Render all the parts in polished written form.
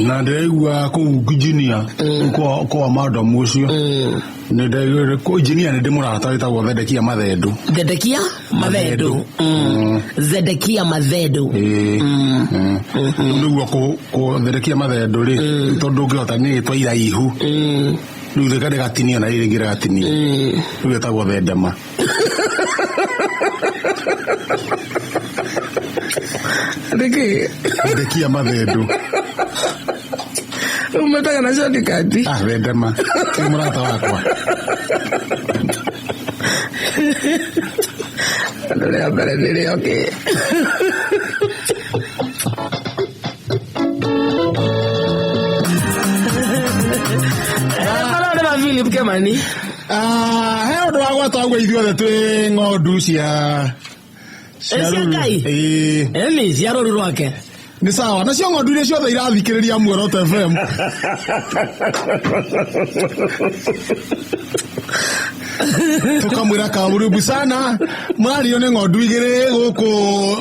Na ndĩraigua kũu engineer kwa madam ũcio nĩ ndaigua kũ engineer nĩ ndĩ mũrata wĩtagwo Thedekia Mathendu. Zedekia Mathendu. Zedekia Mathendu. Ĩĩ. Rĩu nĩguo kũ Thedekia Mathendu rĩ, tondũ ũngĩhota nĩ rĩtwa iraihu, rĩu rĩka rĩgatinio na rĩrĩ rĩngĩ rĩgatinio, rĩu ĩtagwo Thendema. Nĩkĩ? Thedekia Mathendu. Umetaga na shortcut. Ah, Thendema nĩ mũrata wakwa. Andũ rĩa mbere nĩrĩo kĩ? Marore ma Philip Kemani. Ah, he ũndũ wa gwata ũguo ithuothe twĩ ng'ondu cia Cia rũru. Ngai? Ĩĩ. Eni cia rũru rwake. Nĩ sawa, nacio ng'ondu iria ciothe irathikĩrĩria Muoroto FM, tukamwĩra karibu sana, mũrario nĩ ng'ondu igĩrĩ gũkũ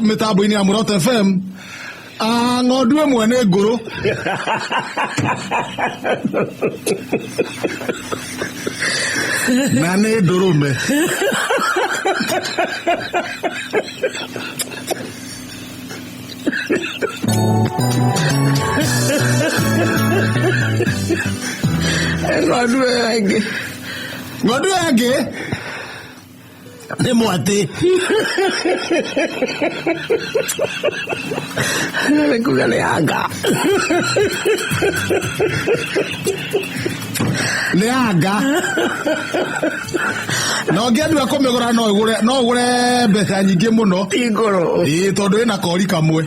mĩtambo-inĩ ya Muoroto FM. Ah, ng'ondu ĩmwe nĩ ngũrũ na nĩ ndũrũme. Ng'ondu ĩyo ĩngĩ. Ng'ondu ĩyo ĩngĩ nĩ mwatĩ. Nĩ kuga nĩ anga. Nĩ anga, na ũngĩendua kũmĩgũra no ũgũre, no ũgũre mbeca nyingĩ mũno. Ti ngũrũ. Ĩĩ, tondũ ĩna kori kamwe.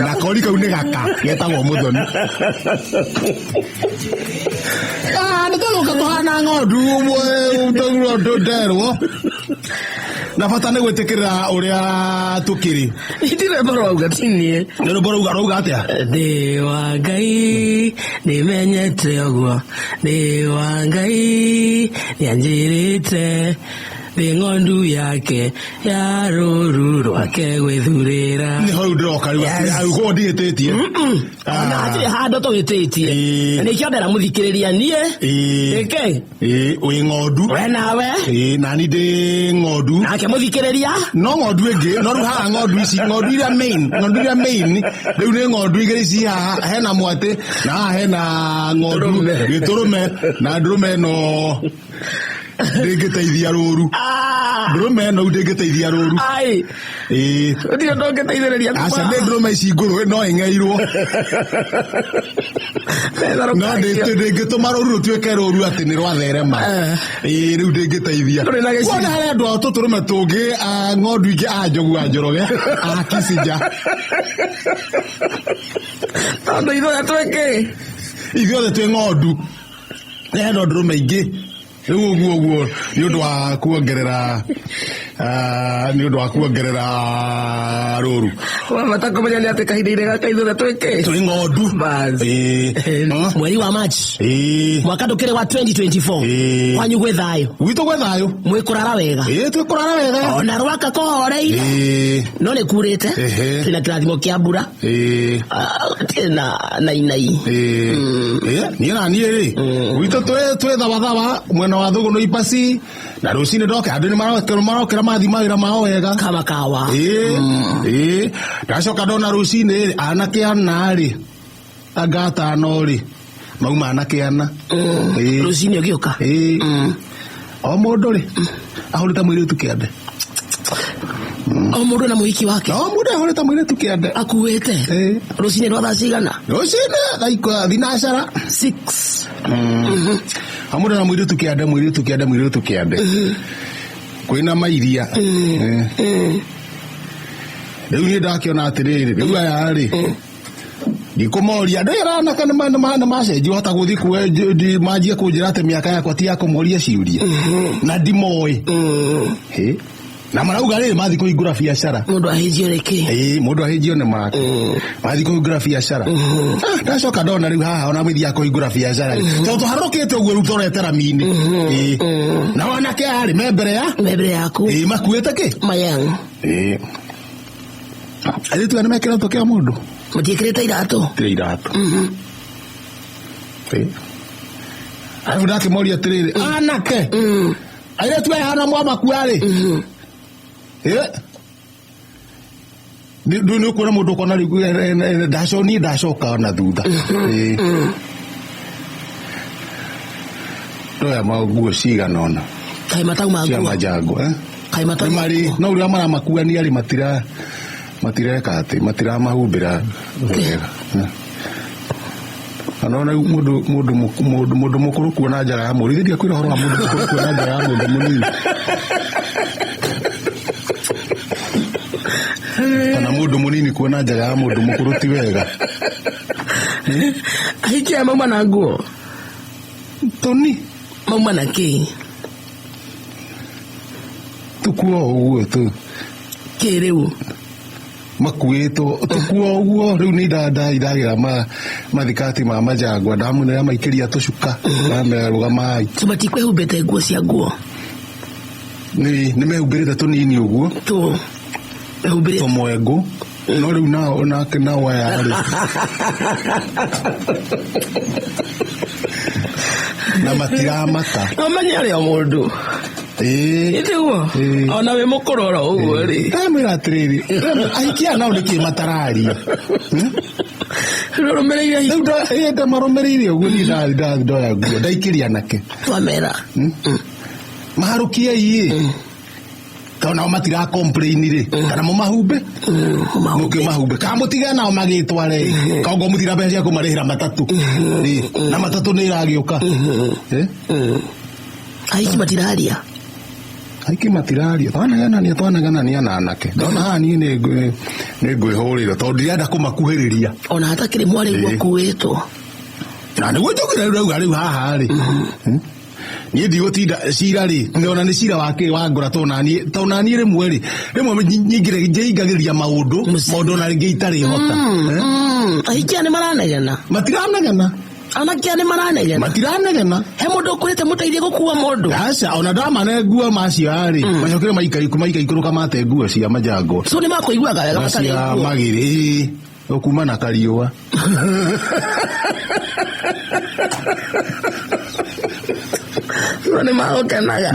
Na kori kau nĩ gaka getagwo mũthoni. Ah, nĩ tũgũka tũhana ng'ondu ũmwe nderwo, na bata nĩ gwĩtĩkĩra ũrĩa tũkĩrĩ. Itirĩ rwĩmbo rwauga ti niĩ. Nĩ rwĩmbo rauga rauga atĩa? Ndĩ wa Ngai, nĩmenyete ũguo, ndĩ wa Ngai, nĩanjĩrĩte ndĩ ng'ondu yake ya rũru rwake gwĩthurĩra. Nĩ hau ndĩroka rĩu. Yes. Koguo ndihĩtĩtie. Ona hatirĩ handũ tũhĩtĩtie. Ĩĩ. Na nĩkĩo ndera mũthikĩrĩria niĩ. Ĩĩ. Ĩkĩ? Ĩĩ, wĩ ng'ondu. We nawe. Ĩĩ, nani ndĩ ng'ondu. Nake mũthikĩrĩria. No ng'ondu ĩngĩ, no rĩu haha ng'ondu ici, ng'ondu iria main, ng'ondu iria main rĩu nĩ ng'ondu igĩrĩ ici haha hena mwatĩ na haha hena ng'ondu Ndũrũme. gĩtũrũme, na ndũrũme ĩno ndĩngĩteithia rũru. Ah! Ndũrũme ĩno ndĩngĩteithia rũru. Ai. Ĩĩ. Gũtirĩ ũndũ ũngĩteithĩrĩria. Aca, nĩ ndũrũme ici ngũrũ no ĩng'eirwo, no ndĩngĩtũma rũru rũtuĩke rũru atĩ nĩ rwatherema. Eh. Ĩĩ, rĩu ndĩngĩteithia. Ndũrĩ na gĩcigo. Kuona harĩ andũ a tũtũrũme tũngĩ, a ng'ondu ingĩ, a Njogu wa Njoroge, a Kicinja. Tondũ ithuothe twĩkĩ? Ithuothe twĩ ng'ondu, hena ndũrũme ingĩ rĩu ũguo ũguo nĩ ũndũ wa kuongerera, ah, nĩ ũndũ wa kuongerera rũru. Wa bata kũmenya nĩ atĩ kahinda-inĩ gaka ithuothe twĩkĩ? Twĩ ng'ondu. Bas. Ĩĩ. Mweri wa March. Ĩĩ. Mwaka ndũkĩrĩ wa 2024. Ĩĩ. Kwanyu gwĩ thayũ? Gwitũ gwĩ thayũ. Mwĩ kũrara wega? Ĩĩ, twĩ kũrara wega. Ona rwaka kũhoreire? Ĩĩ. No nĩ kurĩte. Ehe. Twĩna kĩrathimo kĩa mbura. Ĩĩ. Ah, gũtirĩ na na inai. Ĩĩ. Ĩĩ, niĩ na niĩ rĩ, gwitũ twĩ thabathaba mwena wa Thũgũnũ Ipasi, na rũcinĩ ndoka andũ nĩ marokĩra mathiĩ mawĩra mao wega. Kama kawa. Ĩĩ, ĩĩ, ndacoka ndona rũcinĩ rĩ, anake ana rĩ, anga atano rĩ, mauma anake ana. Ĩĩ. Rũcinĩ ũgĩũka? Ĩĩ. O mũndũ rĩ ahũrĩte mũirĩtu kĩande. O mũndũ na mũhiki wake? O mũndũ ahũrĩte mũirĩtu kĩande. Akuĩte? Ĩĩ. Rũcinĩ rwa thaa cigana? Rũcinĩ thaa thinacara. 6. O mũndũ na mũirĩtu kĩande, mũirĩtu kĩande, mũirĩtu kĩande, kwĩna mairia. Ĩĩ. Rĩu niĩ ndakĩona atĩrĩrĩ, rĩu aya rĩ, ndikũmoria andũ aya anake nĩ macenjia, ũhota gũthiĩ kuo manjie kũnjĩra atĩ mĩaka yakwa ti ya kũmoria ciũria na ndimoĩ. Hĩ. Na marauga rĩrĩ mathiĩ kũhingũra biacara. Mũndũ ahĩnjio nĩkĩ? Ĩĩ, mũndũ ahĩnjio nĩ make mathiĩ kũhingũra biacara. Ah, ndacoka ndona rĩu haha ona mũthiaga kũhingũra biacara rĩ, tondũ tũharũrũkĩte ũguo rĩu tũrete rami-inĩ. Ĩĩ. Na anake aya rĩ me mbere ya Me mbere yaku. Ĩĩ, makuĩte kĩ? Mayang. Ĩĩ. Airĩtu aya nĩ mekĩra kĩa mũndũ. Matiĩkĩrĩte iratũ. Tirĩ iratũ. Ĩ. Arabu ndakĩmoria atĩrĩrĩ, anake airĩtu aya hana mwamakua rĩ, nĩ ũkuona mũndũ ũkona rĩu niĩ ndacoka na thutha. Ĩ. Ndoya nguo cigana ũna Kaĩ matauma cia nguo. majango, eh? Kaĩ matauma Nĩ marĩ nguo. no ũrĩa maramakuania rĩ, matireka atĩ matiramahumbĩra wega. Ona rĩu mũndũ mũkũrũ kuona njaga ya mũndũ, ithe ndiakwĩra ũhoro wa mũndũ mũkũrũ kuona njaga ya mũndũ mũnini kana mũndũ mũnini kuona njaga ya mũndũ mũkũrũ ti wega. Ahiki aya mauma na nguo. Toni Mauma na kĩ? Tũkuo ũguo tu. Kĩ rĩu? Makuĩtwo tũkuo ũguo rĩu nĩ ndagĩra mathikati ma majangwa, ndamũnera maikĩria tũcuka, ndamera rũgamai. So matikwehumbĩte nguo cia nguo. Nĩ mehumbĩrĩte tũnini ũguo. Tu. Mehumbĩrĩte. Tũmwengũ no rĩu nao nake nao aya rĩ na matiramaka. No menye arĩa mũndũ. Ĩĩ. Ĩtiguo? Ĩĩ. Ona wĩ mũkũrũ oro ũguo rĩ. Ndamwĩra atĩrĩrĩ, ahiki aya nao nĩkĩ matararia? Rũrũmĩrĩire Rĩu ndamarũmĩrĩire ũguo niĩ ndathi ndoya nguo ndaikĩria anake. Twamera. Maharũkiei ĩ, tondũ nao matira complain rĩ, kana mũmahumbe mũkĩmahumbe kana mũtige nao magĩtware ĩ, kongo mũtira mbeca cia kũmarĩhĩra matatũ ĩ, na matatũ nĩ ĩragĩũka. Eh? Ahiki matiraria. Aingĩ matiraria, twanagenania na anake, ndona haha niĩ nĩ ngwĩhũrĩra tondũ ndirenda kũmakuhĩrĩria. Ona hatakĩrĩ mwarĩ guo Ĩĩ. kuĩtwo. Na nĩguo njugire rĩu rauga rĩu haha rĩ, niĩ ndigũtinda cira rĩ, ona nĩ cira wa kĩ wa ngora, tondũ naniĩ rĩmwe rĩ, rĩmwe njĩingagĩria maũndũ Mũciĩ. maũndũ ona rĩngĩ itarĩ hota. Eh? Ahiki aya nĩ maranegena. Matiranegena. Anake aya nĩ maranegena. Matiranegena. He mũndũ ũkwĩrĩte mũteithie gũkua mũndũ. Aca, ona ndamane nguo macio rĩ, macokire maikaikũrũka mate nguo cia majango So nĩ makũiguaga wega na matarĩ cia nguo. magĩrĩ, ĩĩ, ũkuma na kariũa. No nĩ magũkenaga.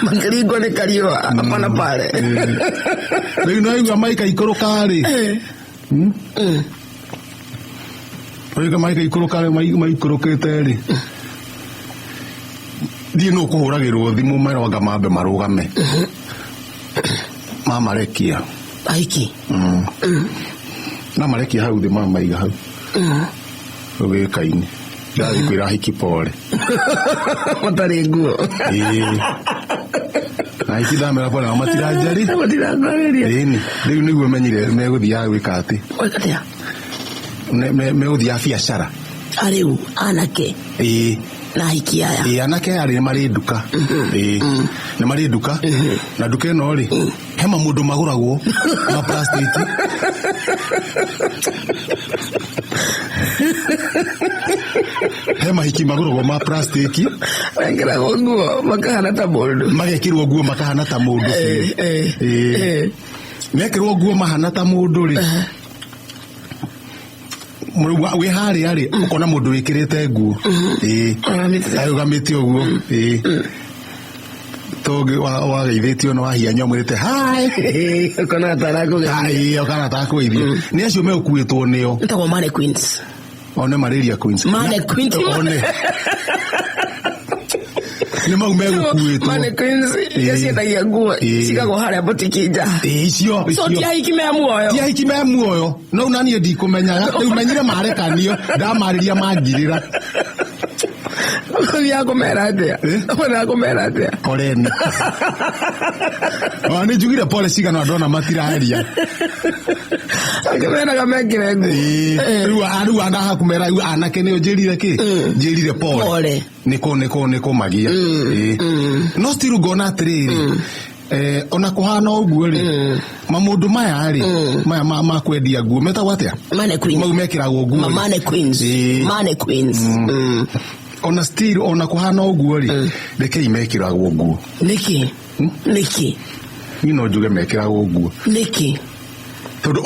Makĩringwo nĩ kariũa hapa na pale. Rĩu no igua maikaikũrũka rĩ, Oiga maikaikũrũka rĩ, maikũrũkĩte rĩ, thiĩ nũ kũhũragĩrwo thimũ merwanga mambe marũgame mamarekia. Ahiki. Na marekia hau thĩ, mamaiga hau rũgĩka-inĩ, ndathiĩ kwĩra ahiki pole. Matarĩ nguo. Ĩĩ. Na ahiki ndamera pole nao matiranjari. Matiranjarĩria. Ĩni rĩu nĩguo menyire megũthiaga gwĩka atĩ Gwĩka atĩa? Megũthiaga biacara. Arĩu anake Ĩĩ. na ahiki aya. Ĩĩ, anake aya rĩ nĩ marĩ nduka. Ĩĩ, nĩ marĩ nduka, na nduka ĩno rĩ he mamũndũ magũragwo ma plastic. He mahiki magũragwo ma plastic. Mekĩragwo nguo makahana ta mũndũ. Magekĩrwo nguo makahana ta mũndũ biũ. Ĩĩ. Mekĩrwo nguo mahana ta mũndũ rĩ, wĩ harĩa rĩ ũkona mũndũ wĩkĩrĩte nguo. Ĩĩ. Arũgamĩte. Arũgamĩte ũguo. Ĩĩ. Tũngĩ wageithĩtio na wahianywo mwĩrĩte hi. Ũkona atarakũgeithia. Hi, ũkona atakũgeithia. Nĩ acio megũkuĩtwo nĩo. Ĩtagwo mannequins. One malaria queens. Mannequins. One. Nĩ mau megũkuĩtwo. Mannequins iria ciendagia nguo Ĩĩ. cigagwo harĩa botiki nja. Ĩĩ, icio, So icio. ti ahiki me muoyo. Ti ahiki me muoyo. No na niĩ ndikũmenyaga. Rĩu menyire marekanio, ndamarĩria mangirĩra. Ũthiaga kũmera atĩa? Eh? Ũthiaga kũmera atĩa? Poleni. Ona nĩ njugire pole cigana ndona matiraria. Akĩmeraga mekĩre nguo. Ĩĩ. Rĩu andaha kũmera rĩu anake nĩo njĩrire kĩ? Njĩrire pole. Pole. Nĩkũ nĩkũ nĩkũ magia. Ĩĩ. No still ngona atĩrĩrĩ, ona kũhana ũguo rĩ, mamũndũ maya rĩ, maya ma kwendia nguo metagwo atĩa? Mannequins. Mau mekĩragwo nguo Ma rĩ. mannequins. Ĩĩ. Mannequins. Ona still ona kũhana ũguo rĩ, rekei mekĩragwo nguo. Nĩkĩ? Nĩkĩ? Niĩ no njuge mekĩragwo nguo. Nĩkĩ? Tondũ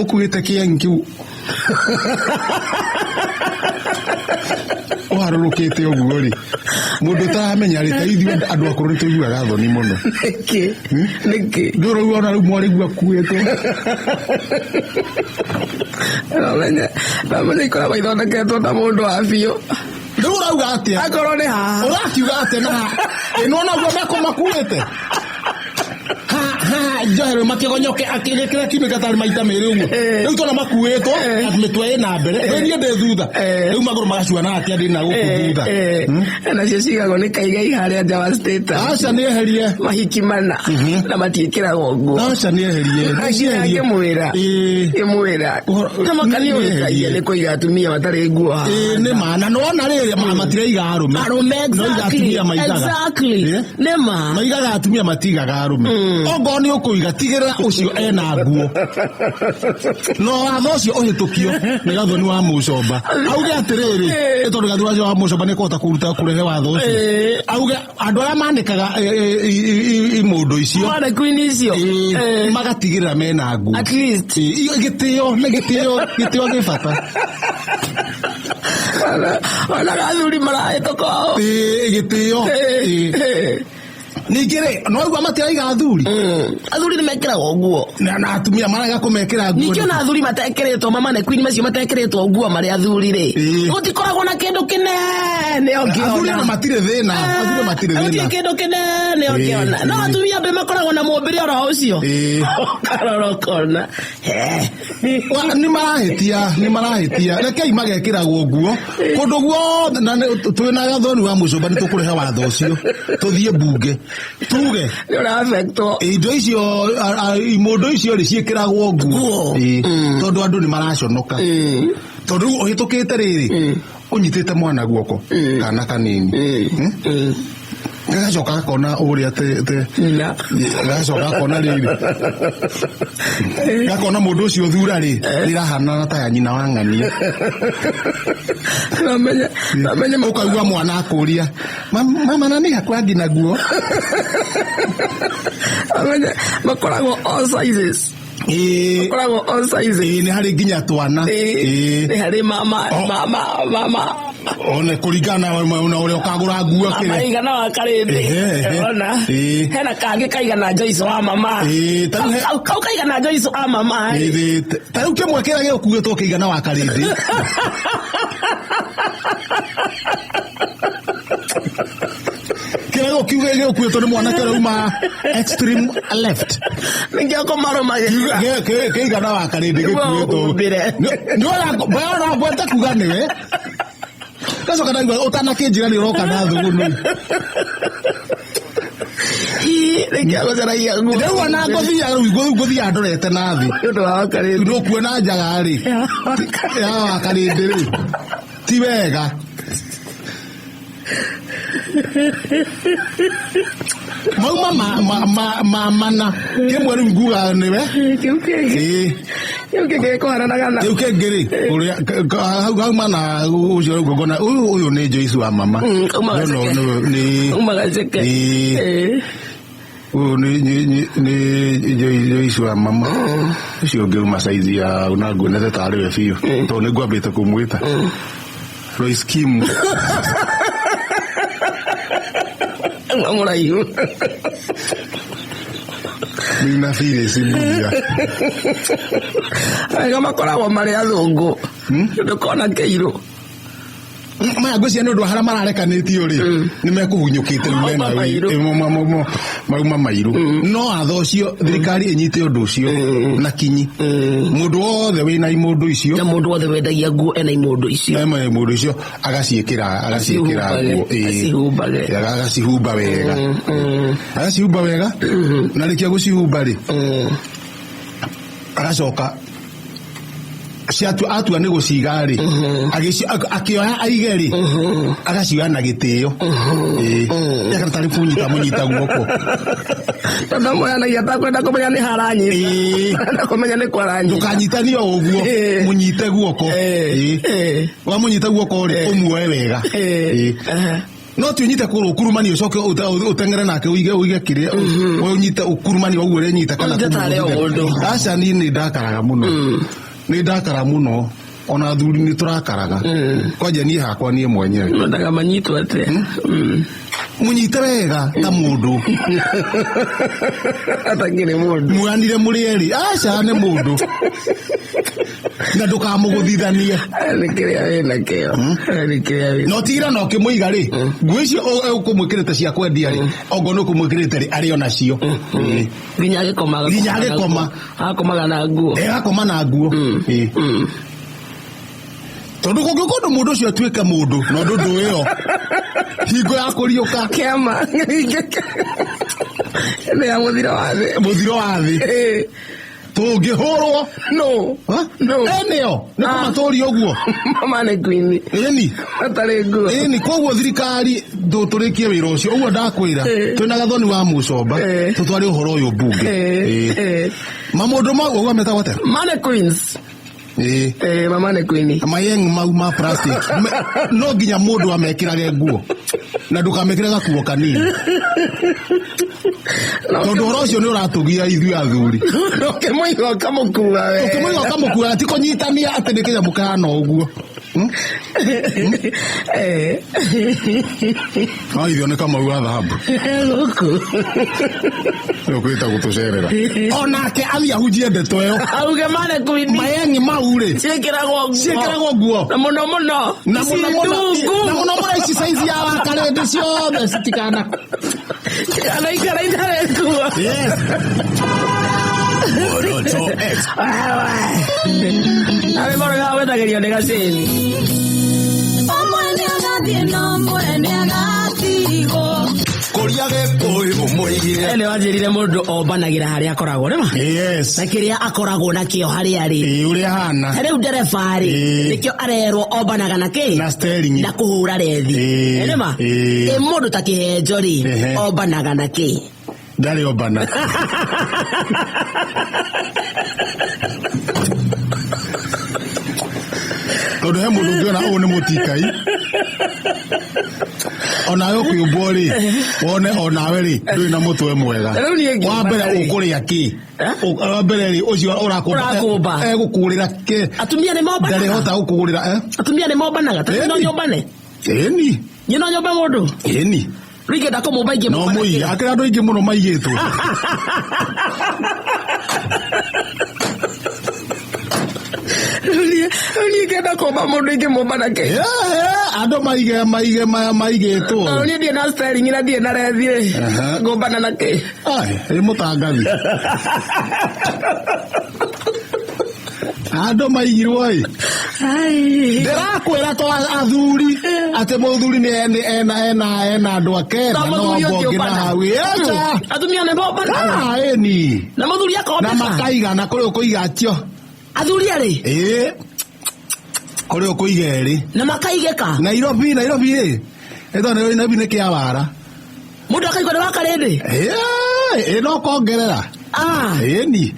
ũkuĩte kĩeng'i kĩu ũharũrũkĩte ũguo rĩ, mũndũ ũtaramenya rĩ, ta ithuĩ andũ akũrũ nĩ tũiguaga thoni mũno. Nĩkĩ? Nĩkĩ? Nĩ ũraigua ona rĩu mwarĩguo akuĩtwo. Nomenya ikoragwo ithondeketwo ta mũndũ wa biũ. Rĩu ũrauga atĩa? Akorwo nĩ haha. Ũrakiuga atĩa na ĩno onaguo mekũmakuĩte? Ha ha njohero makĩgonyoke akĩrĩkĩra kiumĩka tarĩ maita merĩ ũguo. Rĩu tona makuĩtwo atĩ mĩtwe ĩna mbere, rĩu niĩ ndĩ thutha. Rĩu magũrũ magacuana atĩa ndĩ na gũkũ thutha. Nacio cigagwo nĩ kaigai harĩa nja wa status. Aca nĩ eherie. Mahiki mana na matiĩkĩragwo nguo. Aca nĩ eherie. Ngĩmwĩra. Ngĩmwĩra. Kama nĩ ũĩkagia nĩ kũiga atumia matarĩ nguo haha. Ĩĩ nĩ ma na nĩwona rĩrĩ matiraiga arũme. Arũme No iga atumia maigaga. exactly. Nĩ ma. Maigaga atumia matigaga arũme. Ongorwo nĩ ũkũiga tigĩrĩra ũcio ena nguo. No watho ũcio ũhĩtũkio nĩ Gathoni wa Mũcomba. Auge atĩrĩrĩ, nĩ tondũ Gathoni wa Mũcomba nĩ kũhota kũruta kũrehe watho ũcio. Auge andũ arĩa manĩkaga imũndũ icio Mannequin icio. Magatigĩrĩra mena nguo. At least. Gĩtĩo nĩ gĩtĩo, gĩtĩo gĩ bata. Ona athuri marahĩtũka o. Gĩtĩo. Ningĩ rĩ, no igua matiraiga athuri. Athuri nĩ mekĩragwo nguo. Na atumia marega kũmekĩra nguo. Ningĩ ona athuri matekĩrĩtwo ma mannequin macio matekĩrĩtwo nguo marĩ athuri rĩ. Gũtikoragwo na kĩndũ kĩnene ũngĩona. Athuri ona matirĩ thĩna. Athuri matirĩ Gũtirĩ thĩna. kĩndũ kĩnene ũngĩona. No atumia ambe makoragwo na mũmbĩre oro ũcio. Ũkarora ũkona. Nĩ marahĩtia, nĩ marahĩtia. Rekei magekĩragwo nguo kũndũ guothe, na twĩna Gathoni wa Mũcomba nĩ tũkũrehe watho ũcio tũthiĩ mbunge tuge Nĩ ũra-affectwo. Indo icio, imũndũ icio rĩ ciĩkĩragwo nguo. Tondũ andũ nĩ maraconoka. Tondũ rĩu ũhĩtũkĩte rĩrĩ, ũnyitĩte mwana guoko kana kanini. Gagacoka gakona ũrĩa te Nyina. Gagacoka gakona rĩrĩ. Gakona mũndũ ũcio thura rĩ, rĩrahanana ta ya nyina wa ng'ania. Nomenya, nomenya Ũkaigua mwana akũria, mama na nĩ hakwa na guo. Nomenya makoragwo all sizes. Makoragwo all sizes. Nĩ harĩ nginya twana. Nĩ harĩ mama, mama, mama. One kũringana na ũrĩa ũkagũra nguo Mama kĩrĩa. igana wa karĩndĩ. Ona. Hena kangĩ kaigana Joyce wa mama. Ta rĩu Kau kaigana Joyce wa mama. Ta rĩu kĩmwe kĩrĩa gĩgũkuĩtwo kĩigana wa karĩndĩ. Kĩrĩa gĩgũkuĩtwo nĩ mwanake ũrĩa uma extreme left. Nĩkĩo kũmarũmagĩrĩra. Kĩigana wa karĩndĩ Nĩguo gĩkuĩtwo. ũhumbĩre. Nĩ ũra ngwete kuga nĩwe. Gacoka ndaigua ũtanakĩnjĩra nĩ ũroka na thũgũnũ. Nĩkĩo gũcaragia nguo. Rĩu ona ngũthiaga rĩu ngũthiaga ndorete na thĩ. Nĩ ũndũ wa wakarĩndĩ. Nĩ ũkuona njaga rĩ. Ya wakarĩndĩ rĩ. Ti wega. Mauma ma mana. Kĩmwe rĩu ngugaga nĩwe. Kĩu kĩngĩ. Kĩu kĩngĩ gĩkũhananaga na. Kĩu kĩngĩ rĩ, ũrĩa, hau hauma na ũcio rĩu ngona, ũyũ nĩ Joyce wa mama. Auma No, no, gaceke. no, nĩ Auma gaceke. Ũyũ nĩ Joyce wa mama. Ũcio ũngĩ uma size ya na nguonete tarĩ we biũ. Tondũ nĩ ngwambĩte kũmwĩta. Royce Kim. Auma mũraihu. Nina Phyllis Mbuthia. Wega makoragwo marĩ athũngũ. Ndũkona kĩirũ. Maya ngwĩciria nĩ ũndũ wa harĩa mararekanĩtio rĩ, nĩ mekũhunyũkĩte rĩu mena Mauma mairũ. mauma mairũ. No watho ũcio thirikari ĩnyite ũndũ ũcio na kinyi. Mũndũ wothe wĩna imũndũ icio. Na mũndũ wothe wendagia nguo ena imũndũ icio. Ena imũndũ icio agaciĩkĩra nguo. Acihumbage. Agacihumba wega. Agacihumba wega. Na rĩkia gũcihumba rĩ, agacoka ciatua atua nĩ gũciga rĩ, akĩoya aige rĩ, agacioya na gĩtĩo. Eka tarĩ kũnyita mũnyita guoko. Tondũ amũyanagia atakwenda kũmenya nĩ haranyita. Arenda kũmenya nĩ kwaranyita. Ndũkanyitanie o ũguo, mũnyite guoko. Wamũnyita guoko rĩ, ũmuoe wega. No ti ũnyite kũgũrũ ũkurumanie ũcoke ũteng'ere nake ũige ũige kĩrĩa ũnyite ũkurumanie ũguo ũrenyita kana Ũnyite tarĩ o kũmũgũthithia. ũndũ. Aca, niĩ nĩ ndakaraga mũno, nĩ ndakara mũno, ona athuri nĩ tũrakaraga. Kwanja niĩ hakwa, niĩ mwenyewe. Mendaga manyitwo atĩa? Mũnyite wega ta mũndũ. Atakĩrĩ mũndũ. Mwanire mũrĩ erĩ, aca, nĩ mũndũ na ndũkamũgũthithanie. Nĩ kĩrĩa wĩna kĩo, nĩ kĩrĩa wĩ Na ũtigĩre na ũkĩmũiga rĩ, nguo icio ũkũmwĩkĩrĩte cia kwendia rĩ, ongorwo nĩ ũkũmwĩkĩrĩte rĩ, arĩ onacio. Ĩĩ. Nginya agĩkomaga. Nginya agĩkoma. Akomaga na nguo. Ĩgakoma na nguo. Ĩĩ. Tondũ kũngĩũka ũndũ mũndũ ũcio atuĩke mũndũ na ũndũ ndũ ĩyo hingo ya kũriũka. Kĩama nĩ ya mũthiro wa thĩ. Mũthiro wa thĩ. Tũngĩhũrwo. No. Ha? No. Enĩo nĩ Ah. kũmatũria ũguo. Mama nĩ queen. Ĩni. Matarĩ nguo. Ĩni, koguo thirikari tũrĩkie wĩra ũcio ũguo ndakwĩra. Twĩna Gathoni wa Mũcomba. Tũtware ũhoro ũyũ mbunge. Ĩĩ. Mamũndũ mau ũguo metagwo atĩa? Mane queens. Ĩĩ. Mama nĩ queen. Mayeng mau ma plastic no nginya mũndũ amekĩrage nguo na ndũkamekĩre gakuo kanini, tondũ ũhoro ũcio nĩ ũratũgia ithuĩ athuri. Ũkĩmũiga ũkamũkua we. Ũkĩmũiga ũkamũkua, ti kũnyitania atĩ nĩ kĩnyamũ kahana ũguo. No ithio nĩ Kamau wa thahabu. Gũkũ. Nĩ ũkwĩta gũtũcerera onake athiĩ ahunjie ndeto ĩyo. Auge mane queen. Mayengi mau rĩ, ciĩkĩragwo nguo. Ciĩkĩragwo nguo. Na mũno mũno. Na mũno mũno. Ici Na mũno mũno ici saizi ya wakarĩndĩ ciothe citikana anaikara itarĩ nguo. Yes. Moroto X. Arĩ moro wendagĩrio nĩ gacĩni. Ũmwe nĩagathiĩ na ũmwe nĩagatigwo. Kũria Gĩkũyũ mũigire. Nĩ wanjĩrire mũndũ ombanagĩra harĩa akoragwo nĩma. Yes. Na kĩrĩa akoragwo nakĩo harĩa arĩ. Ĩĩ, ũrĩa hana. Ta rĩu ndereba rĩ, nĩkĩo arerwo ombanaga na kĩ? Na steering. Na kũhũra rethi. Nĩma. Ĩĩ. Ĩ mũndũ ta kĩhenjo rĩ, ombanaga na kĩ? Ndarĩ ombana. Tondũ he mũndũ ũngĩona ũyũ nĩ mũtikai, onawe ũkĩũmbwo rĩ, wone onawe rĩ ndũrĩ na mũtwe mwega. Rĩu niĩ ngĩũmbana Wa mbere rĩ. ũkũrĩa kĩ? Eh? Wa mbere rĩ, ũcio ũrakũmba. Ũrakũmba. Egũkũgũrĩra kĩ? Atumia nĩ mombanaga. Ndarĩhota gũkũgũrĩra, eh? Atumia nĩ mombanaga ta no Ĩni. nyũmbane. Ĩni. Niĩ no nyũmbe mũndũ. Ĩni. Rĩu ingĩenda kũmũmba No ingĩmũmba na mũige kĩ? akĩrĩ andũ aingĩ mũno maigĩtwo. Rĩu niĩ ingĩenda kũmba mũndũ ingĩmũmba na kĩ? Andũ maige maige maigĩtwo. Tondũ niĩ ndirĩ na steering na ndirĩ na rethi rĩ, ngũmbana na kĩ? Ai, ĩ mũtangathi andũ maigirwo ĩ. Ndĩrakwĩra to athuri atĩ mũthuri nĩ ena ena ena andũ ake Na na no mũthuri ambonge na ũngĩũmbana. hau aca. Atumia nĩ mombanaga. Ah, ĩni. Na mũthuri Na akombĩka. makaigana kũrĩ ũkũiga acio. Athuri arĩ. Ĩĩ, kũrĩ ũkũiga erĩ. Na makaigĩka. Nairobi, Nairobi ĩ ĩtho Nairobi nĩ kĩa wara. Mũndũ akaigua nĩ wakarĩndĩ. Ĩĩ, no kongerera. Ah. Ĩni,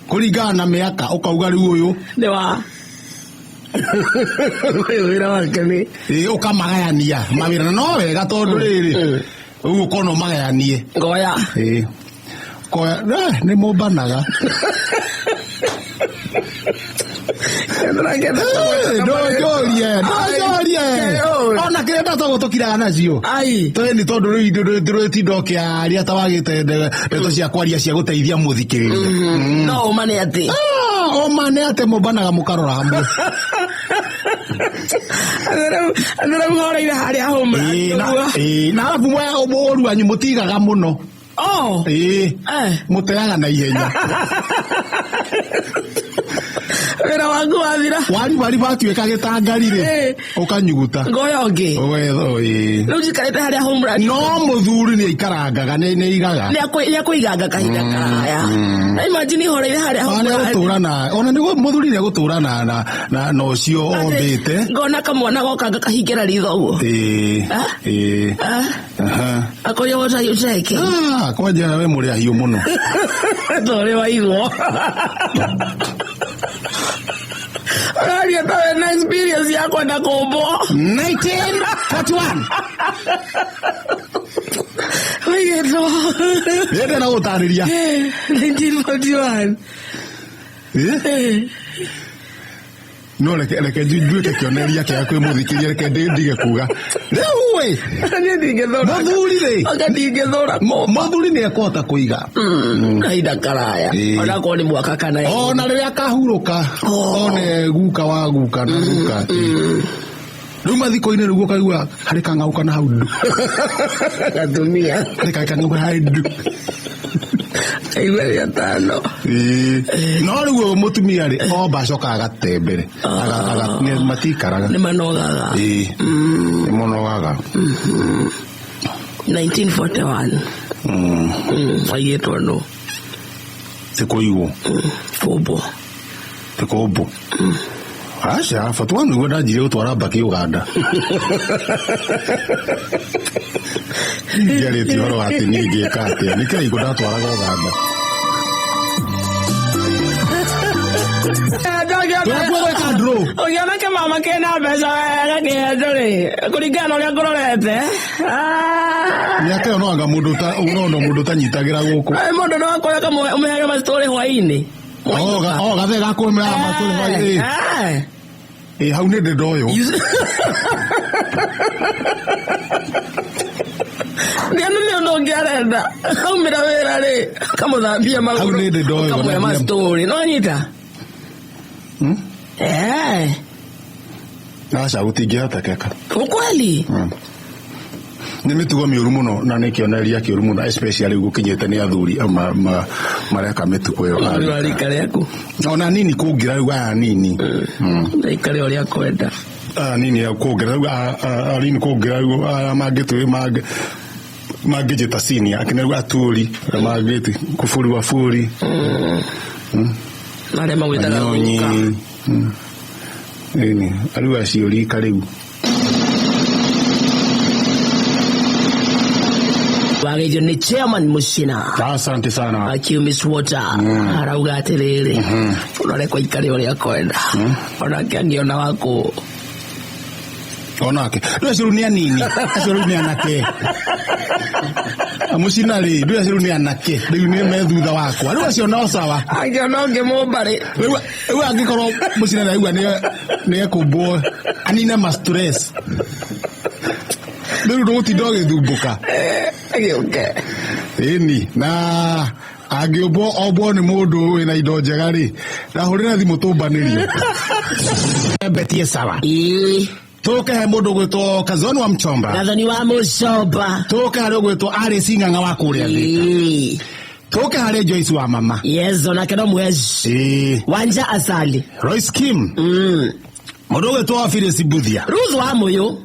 kũringana na mĩaka ũkauga rĩu ũyũ Nĩ wa ũyũ wĩra wake nĩ ĩĩ, ũkamagayania mawĩra na no wega tondũ rĩrĩ rĩu ũkona ũmagayanie. Ngoya. Ĩĩ, koya nĩ mũmbanaga. Ndũnjũrie, ndũnjũrie ona kĩrĩa ndatagwo tũkiraga nacio. Ai. Tweni tondũ rĩu ndũrĩtinda ũkĩaria ta wagĩte ndeto cia kwaria cia gũteithia mũthikĩrĩria. No ũmane atĩ Ah, ũma nĩ atĩ mũmbanaga mũkarora hamwe. Andũ rĩu horeire harĩa homa. Ĩĩ, ĩĩ, na arabu mũru wanyu mũtigaga mũno. Oh. Ĩĩ. Mũteaga na ihenya. Wĩra waku wathira. Wari watuĩka gĩtangari rĩ, ũkanyuguta. Ngoya ũngĩ. Ũgetho, ĩĩ. Rĩu njikarĩte harĩa homeland. No mũthuri nĩ aikarangaga, nĩ aigaga. Nĩ akũiganga kahinda karaya. Na imagine horeire harĩa Ona nĩ homeland. egũtũra na ona nĩ mũthuri nĩ egũtũra na ũcio ombĩte. Ngona kamwana goka ngakahingĩra ritho ũguo. Ĩĩ. Ah? Ĩĩ. Ah? Aha. Akoria what are you taking? Ah, kwanja we mũrĩ ahiũ mũno. Tũrĩ waigwo. Ũraria ta wĩna experience ya kwenda kũmbwo. 19 41. Waigĩtwo. Nĩende na gũtarĩria. 1941. Eh? No reke nduĩke kĩonereria kĩega kwĩ mũthikĩria, reke ndige kuga rĩu ĩ. Niĩ ndingĩthũra. Mũthuri rĩ, Anga ndingĩthũra. Mũthuri nĩ ekũhota kũiga Kahinda karaya. Ĩĩ. Onakorwo nĩ mwaka kana ĩrĩ. Ona rĩrĩa akahurũka one guka wa guka na guka. Rĩu mathiko-inĩ rĩu ũkaigua harĩ kang'auka na hau ndu. Gatumia. Harĩ kang'auka harĩ ndu. Aigua rĩa tano. Ĩĩ. No rĩu ũyũ mũtumia rĩ, omba acokaga agate mbere. Matikaraga. Nĩ manogaga. Ĩĩ. Nĩ monogaga. 1941. Waigĩtwo nũ? Ti kũigwo. Bũmbũ. Ti kũmbũ. Aca, 41 nĩguo ndanjirie gũtwara mbakĩ Uganda. Ndiarĩtie ũhoro wa atĩ niĩ ngĩka atĩa. Nĩ kĩraikũ ndatwaraga Uganda. Tũratua gwĩka draw. Ũngĩona kĩmama kĩna mbeca wega kĩenjo rĩ, kũringana na ũrĩa ngũrorete. Mĩaka ĩyo no anga mũndũ ta ũrona mũndũ ũtanyitagĩra gũkũ. Mũndũ no akoya ũmũheage macitorĩ hwaĩ-inĩ. O gathe gakũmĩra matũrĩ hwaĩ-inĩ. Ĩ hau nĩ ndĩ ndoywo. Ndiana nĩ ũndũ ũngĩ arenda. Aumĩra wĩra rĩ, akamũthambia magũrũ. Hau nĩ ndĩ ndoywo. Akamũhe macitorĩ. No anyita? Aca, gũtingĩhotekeka. Ukweli? Nĩ mĩtugo mĩũru mũno na nĩ kĩonereria kĩũru mũno, especially gũkinyĩte nĩ athuri mareka mĩtugo ĩyo. Mũthuri wa rika rĩaku. Ona nini kũngĩra rĩu aya nini. Aikare ũrĩa akwenda. Aya nini kũngĩra rĩu aya nini kũngĩra rĩu aya mangĩtwĩ mangĩnjĩta senior akina rĩu aturi mangĩti kũburi wa buri. Na arĩa magwĩtaga Manyonyi. guka. Ĩni rĩu acio rika rĩu. Wagĩithio nĩ chairman Mũcina. Asante sana. Akiumis water. Arauga atĩrĩrĩ, ũrarekwo aikare ũrĩa akwenda. Onake angĩona wakũ. Onake. Rĩu acio rĩu nĩ anini. Acio rĩu nĩ anake. Mũcina rĩ, rĩu acio rĩu nĩ anake. Rĩu nĩ me thutha wakwa. Rĩu acio no sawa. Angĩona ũngĩ mũmbarĩ. Rĩu angĩkorwo Mũcina nĩ aigua nĩ ekũmbwo anine ma stress. Rĩu ndũgũtinda ũgĩthumbũka. Agĩũke. Ĩni, na angĩũmbwo ombwo nĩ mũndũ wĩna indo njega rĩ, ndahũrĩra thimũ tũmbanĩrio. Betie sawa. Ĩĩ. Tũke he mũndũ ũgwĩtwo Kazoni wa Mchomba. Gathoni wa Mũcomba. Tũke harĩ ũgwĩtwo Alice Ng'ang'a wa kũrĩa Thĩka. Ĩĩ. Tũke harĩ Joyce wa mama. Yes, onake no mwezi. Ĩĩ. Wanja Asali. Royce Kim. Mũndũ ũgwĩtwo Phyllis Mbuthia. Ruth wa Mũyũ.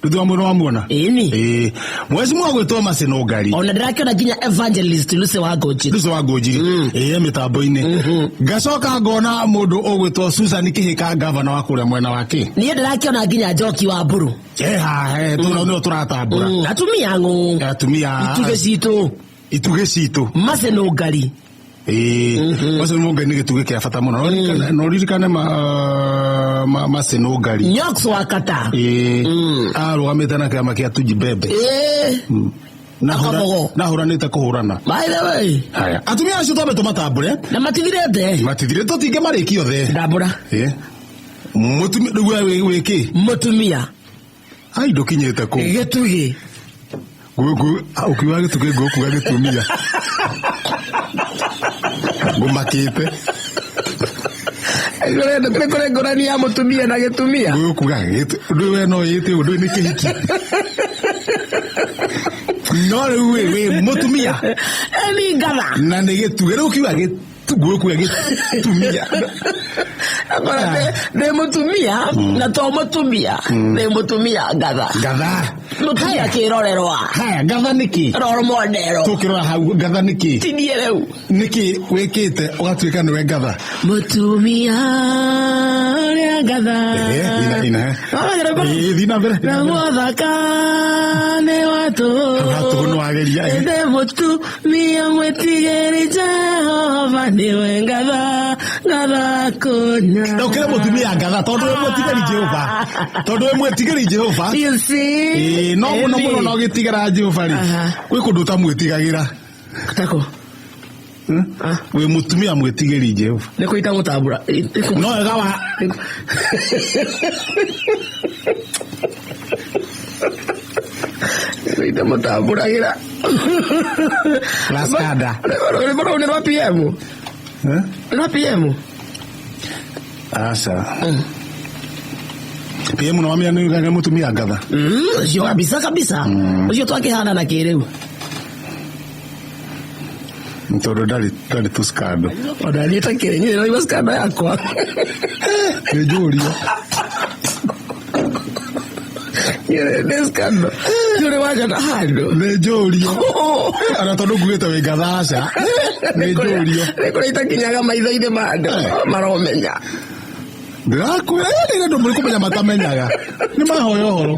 Ruth wa Mũyũ wamuona? Ĩni. Ĩĩ. Mwezi mwa ũgwĩtwo Macinũngari. Ona ndĩrakĩona nginya Evangelist Lucy wa Ngũnjiri. Lucy wa Ngũnjiri. Ĩĩ, mĩtambo-inĩ. Ngacoka ngona mũndũ ũgwĩtwo Susan Kĩhĩka, gavana wa kũrĩa mwena wa kĩ. Niĩ ndĩrakĩona nginya Njoki wa Mburu. Ĩĩ, nĩo tũratambũra. Atumia ng'ũ. Atumia. Itugĩ citũ. Itugĩ citũ. Macinũngari. Ĩĩ. Macinũngari nĩ gĩtugĩ kĩa bata mũno. No ririkane Macinũngari. Nyox wa Kata. Ĩĩ. Arũgamĩte na kĩama kĩa Tujibebe. Ĩĩ. Akabogo. Nahũranĩte kũhũrana. By the way. Haya. Atumia acio twambe tũmatambũre. Na matithirĩte. Matithirĩte, tũtingĩmarĩkia othe. Ndambũra. Ĩĩ. Mũtumia rĩu we wĩ kĩ? Mũtumia. Ai, ndũkinyĩte kũu. Gĩtugĩ. Ũkiuga gĩtugĩ ngũkuga gĩtumia. Ngũmakĩte. Nĩ kũrĩ ngũrani ya mũtumia na gĩtumia. Ngũkuga ndũĩ we no ĩte ũndũ nĩ kĩhiki. No rĩu wĩ mũtumia. Eni ngatha. Na nĩ gĩtugĩ. Rĩu ũkiuga ngũkuga gĩtumia. Akora ndĩ mũtumia na to mũtumia. Ndĩ mũtumia ngatha. Ngatha. Mũtumia kĩrorerwa. Haya, ngatha nĩkĩ? Role model. Tũkĩrora hau ngatha nĩkĩ? Tinie rĩu. Nĩkĩ wĩkĩte ũgatuĩka nĩwe ngatha? Mũtumia ũrĩa ngatha. Ĩĩ, ina, ina. Ĩĩ, thiĩ na mbere. Naguo thaka nĩ watũ. Watũ nĩ wageria, ĩ. Ĩndĩ mũtumia mwĩtigĩri Jehova nĩwe ngatha. Ngatha kũnya. Ndũkĩre mũtumia ngatha tondũ wĩ mwĩtigĩri Jehova, tondũ wĩ mwĩtigĩri Jehova. You see? Ĩĩ, no mũno mũno no gĩtigĩra Jehova rĩ, Aha. gwĩ kũndũ ũtamwĩtigagĩra. Tako. Ah. Wĩ mũtumia mwĩtigĩri Jehova. Nĩ kũita gũtambũra. No wega wa Nĩ mũtambũragĩra. Laskada. Rwĩmbo rũu nĩ rwa PM. Eh? Nĩ rwa PM. Aca. PM no wamenya nĩ mũtumia ngatha. Ũcio kabisa kabisa. Ũcio twakĩhana na kĩrĩu. Tondũ ndarĩ tũskando. Ona niĩ ta kĩrĩ niĩ ndĩraigua skando yakwa. Nĩ njũrio. Niĩ nĩ skando. Nĩ wanjona handũ. Nĩ njũrio. Ona tondũ ngugĩte wĩ ngatha aca. Nĩ njũrio. Nĩ kũrĩa itakinyaga maitho-inĩ ma andũ maromenya. Ndĩrakwĩra ĩ, nĩ andũ mũrĩ kũmenya matamenyaga. Nĩ mahoya ũhoro.